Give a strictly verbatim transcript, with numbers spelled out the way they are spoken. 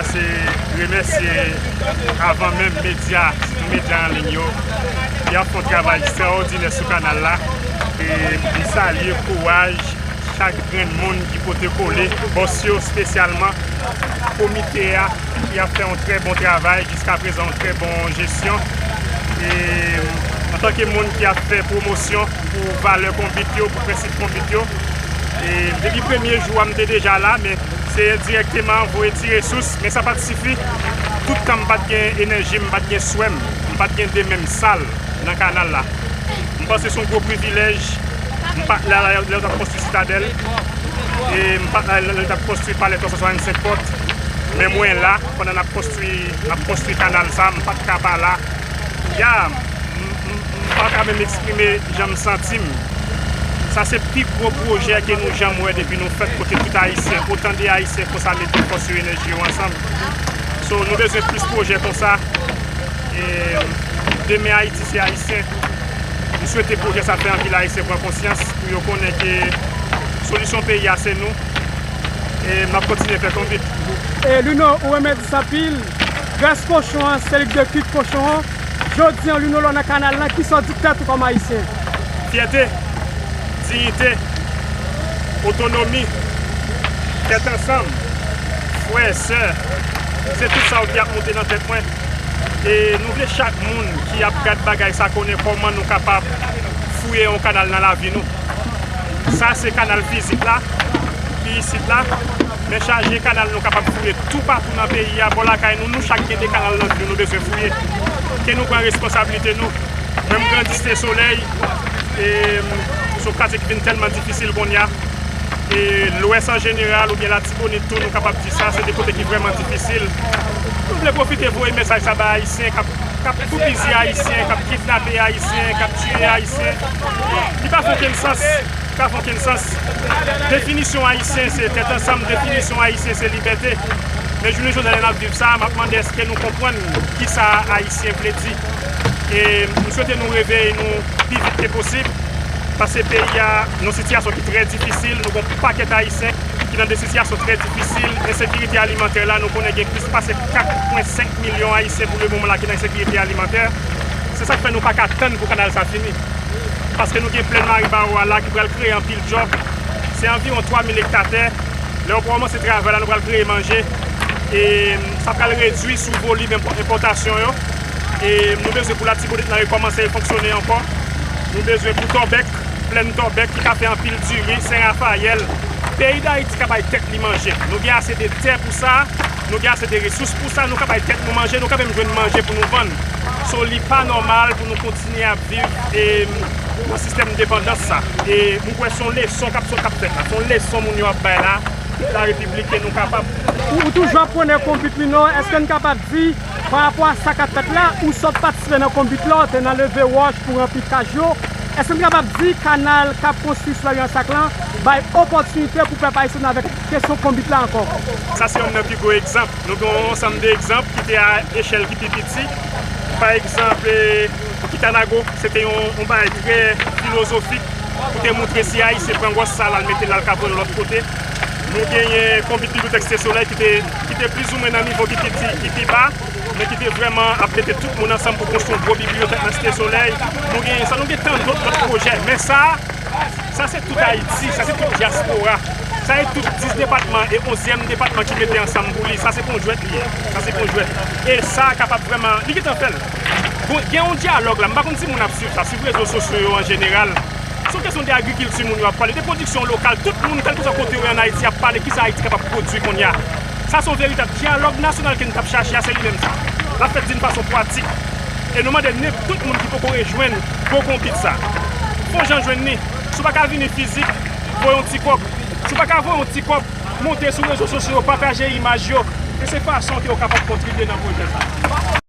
Se remèsye avan menm medya, medya an liy yo, ki ap fè yon travay ekstraòdinè sou kanal la. E m salye kouraj chak grenn moun ki pote kole, bòs yo espesyalman, komite a ki ap fè yon trè bon travay, jiskaprezan yon trè bon jesyon. E antanke moun ki ap fè pwomosyon pou valè konbit yo, pou prensip konbit yo, e depi premye jou a, m te deja la, men se endirèkteman voye ti resous, men sa pa t sifi. Tout tan m pa t gen enèji, m pa t gen swè m, m pa t gen de men m sal nan kanal la. M panse se yon gwo privilèj. M pa t la lè yo t ap konstwi Sitadèl. E m pa t la lè yo t ap konstwi Palè twa san swasannsenk pòt. Men mwen la, pandan n ap konstwi, n ap konstwi kanal sa, m pa t ka pa la. Ya, m, m, m pa ka menm eksprime jan m santi m. Sa se pi gwo pwojè ke nou janm wè depi nou fèt, kote tout Ayisyen, otan de Ayisyen konsa mete fòs yo, enèji yo ansanm. So, nou bezwen plis pwojè konsa. E demen Ayiti se Ayisyen. M swete pwojè sa fè anpil Ayisyen pran konsyans pou yo konnen ke solisyon peyi a se nou. E m ap kontinye fè konbit. E Luno, ou renmen di sa anpil. Gras kochon an, se li k de kwit kochon an. Jodi an, Luno, lè w nan kanal lan, kisa w di tèt ou kòm Ayisyen? Fyète, diyite, otonomi, tèt ansanm, frè, sè, se tout sa yo ki ap monte nan tèt mwen. E nou vle chak moun ki ap gad bagay sa konnen kòman nou kapab fouye yon kanal nan lavi nou. Sa se kanal fizik la, ki isit la, men chaje kanal nou kapab fouye toupatou nan peyi a, bò lakay nou, nou chak gen de kanal nan vil nou, nou bezwen fouye. Ke nou pran responsablite nou. Mwen, m grandi Site Solèy, e, m, se yon katye ki vin tèlman difisil kounye a. E Lwès an jeneral, oubyen Latibonit tou, nou kapab di sa, se de kote ki vrèman difisil. Nou vle pwofite voye mesaj sa ba Ayisyen k ap, k ap toupizi Ayisyen, k ap kidnape Ayisyen, k ap tiye Ayisyen. Li pa fè okenn sans. Li pa fè okenn sans. Definisyon Ayisyen se tèt ansanm, definisyon Ayisyen se libète. Men jounen jodi a, lè n ap viv sa, m ap mande èske nou konprann kisa Ayisyen vle di. E m swete nou reveye nou pi vit ke posib, paske peyi a nan yon sitiyasyon ki trè difisil. Nou gen yon pakèt Ayisyen ki nan de sitiyasyon trè difisil. Ensekirite alimantè la, nou konnen gen plis pase kat pwen senk milyon Ayisyen pou le moman la ki nan ensekirite alimantè. Se sa k fè nou pa ka tann pou kanal sa fini. Paske nou gen plèn Maribawo a la ki pral kreye anpil djòb. Se anviwon twa mil ekta tè. Lè yo kòmanse travay la, nou pral kreye manje. E sa pral redui sou volim enpò-, enpòtasyon yo. E nou bezwen pou Latibonit lan rekòmanse fonksyone ankò. Nou bezwen pou Tòbèk, plèn Tòbèk ki ka fè anpil diri, Sen Rafayèl. Peyi Dayiti ka bay tèt li manje. Nou gen ase de tè pou sa, nou gen ase de resous pou sa, nou ka bay tèt nou manje, nou ka menm jwenn manje pou nou vann. So, li pa nòmal pou nou kontinye ap viv, e, nan sistèm depandans sa. E m kwè se yon leson k ap sot, k ap fèt la. Se yon leson moun yo ap bay la. Larepiblik ke nou kapab. Ou, ou toujou ap pwone konbit li non, èske n kapab di, pa rapò a sa k ap fèt la, ou sot patisipe nan konbit la, ou te nan leve wòch pou ranpli kaj yo? Èske n kapab di kanal k ap konstwi sou lari Ansak lan bay opòtinite pou pèp ayisyen avèk kesyon konbit la ankò? Sa se yonn nan pi gwo egzanp. Nou gen yon ansanm de egzanp ki te a echèl ki pi piti. Pa egzanp, e, Kitanago, se te yon, yon bagay trè filozofik pou te montre si Ayisyen pran wòch sa l al mete l, al ka voye l lòt kote. Nou genyen konbit bibliyotèk Site Solèy ki te, ki te plizoumwen nan nivo ki pi di, ki pi ba, men ki te vrèman ap mete tout moun ansanm pou konstwi yon gwo bibliyotèk nan Site Solèy. Nou genyen sa, nou gen tan dòt, lòt pwojè. Men sa, sa se tout Ayiti, sa se tout dyaspora. Sa se tout dis depatman e onzyèm depatman ki mete ansanm pou li. Sa se pa yon jwèt li ye. Sa se pa yon jwèt. E sa kapab vrèman, li gentan fè l. Bon, gen yon dyalòg la. M pa konn si moun ap swiv sa, swiv rezo sosyo yo an jeneral. Se yon kesyon de agrikilti moun yo ap pale, de pwodiksyon lokal. Tout moun, kèlkeswa kote yo ye ann Ayiti, ap pale kisa Ayiti kapab pwodui kounye a. Sa se yon veritab dyalòg nasyonal ke n t ap chache a, se li menm sa. L ap fèt di yon fason pwatik. E nou mande nenpòt moun ki poko rejwenn gwo konbit sa, fè yon jan jwenn li. Si w pa ka vini fizik, voye yon ti kòb. Si w pa ka voye yon ti kòb, monte sou rezo sosyo yo, pataje imaj yo. E se fason ke w kapab kontribye nan pwojè sa.